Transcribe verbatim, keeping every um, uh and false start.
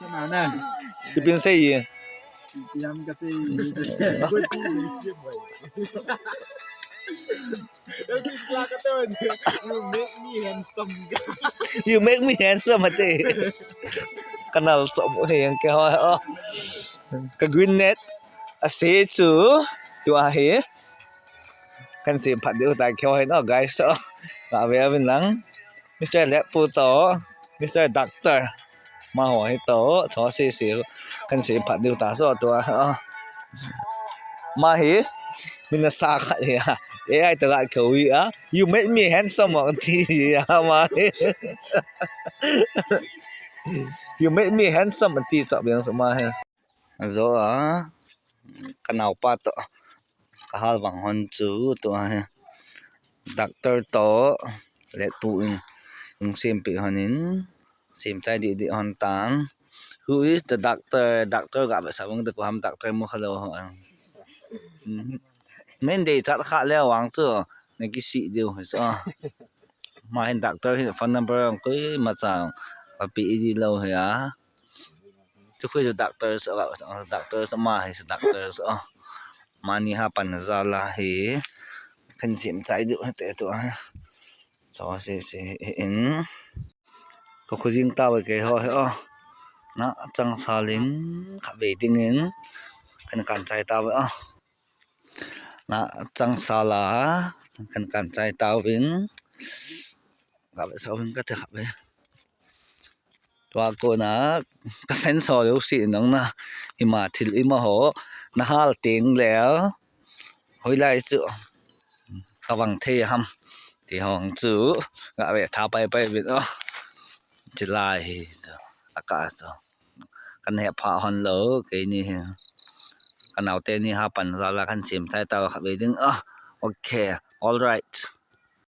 Nana. Ipin sei ye. Yang ka sei. You make me handsome. You make me handsome ate. Kanal chom he yang ke ho. Ka green net. Ase chu tua he. Kan sem phat diu ta keo he no guys. So, ka ve avin lang. Mister Lepu to, Mister Doctor. Ma ho he to, to si si. Kan sem phat diu ta so tua. Ma he. Mina sa khat he. A I to ga keo wi a. You make me handsome ti a ma he. You make me handsome ti chap yang so ma he. Ajo a, ka naopa to, ka hal vang hon chu, tua hi, doctor to, Lepu in, ung sem pi hon in, sem chai di di hon tang. Who is the doctor? Doctor ga ba sa vang de ko ham doctor mo khalo ho. Main de chat kha le wang chu, na ki si diu, so. Ma hin doctor hin phone number ang kui ma chang. Pa pi i di lo hi a. Tu kui doctor so, doctor so ma hi doctor so. Mani ha pan za la hi. Kan sem chai du te tu a. So si si in. Ko khu jing ta wai ke ho he o. Na chang salin kha be ding in. Kan kan chai ta wai o. Na chang sala kan kan chai ta win. Ka be sa win ka te kha be. Tua ko na ka fan so lo si nong na ima thil ima ho na hal ting le. Hoi lai chu ka vang thei ham ti hong chu ka be tha pai pai bit o. Chi lai hi chu a ka chu kan he pha hon lo keini hi. Ka naote ni ha pan za la kan sem chai ta kha be ding a. Okay, all right.